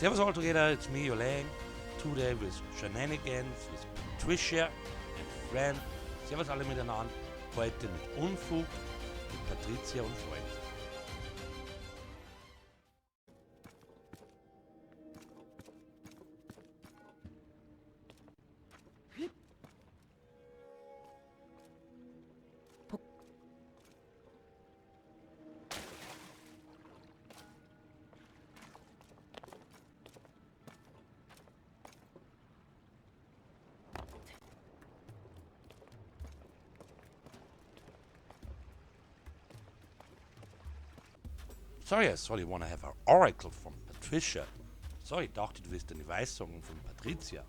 Servus all together, it's me, your Lang. Today with Shenanigans, with Patricia and Friend. Servus alle miteinander. Heute mit Unfug, mit Patricia und Freund. Sorry, I thought you wanna have an oracle from Patricia. Sorry, ich dachte, du willst eine Weissagung von Patricia.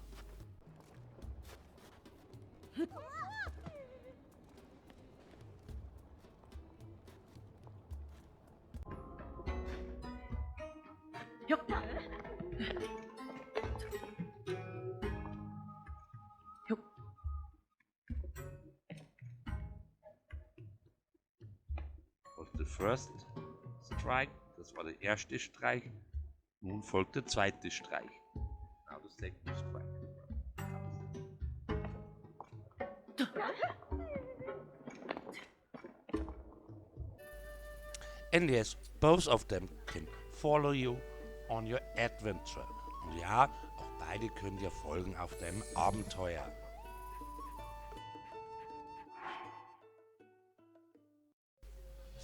Was the first strike? Das war der erste Streich. Nun folgt der zweite Streich. Now the second strike comes. And yes, both of them can follow you on your adventure. Und ja, auch beide können dir folgen auf deinem Abenteuer.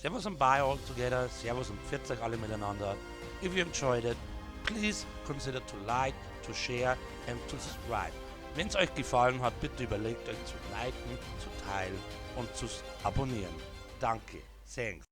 Servus and bye all together. Servus und pfiat euch alle miteinander. If you enjoyed it, please consider to like, to share and to subscribe. Wenn es euch gefallen hat, bitte überlegt euch zu liken, zu teilen und zu abonnieren. Danke. Thanks.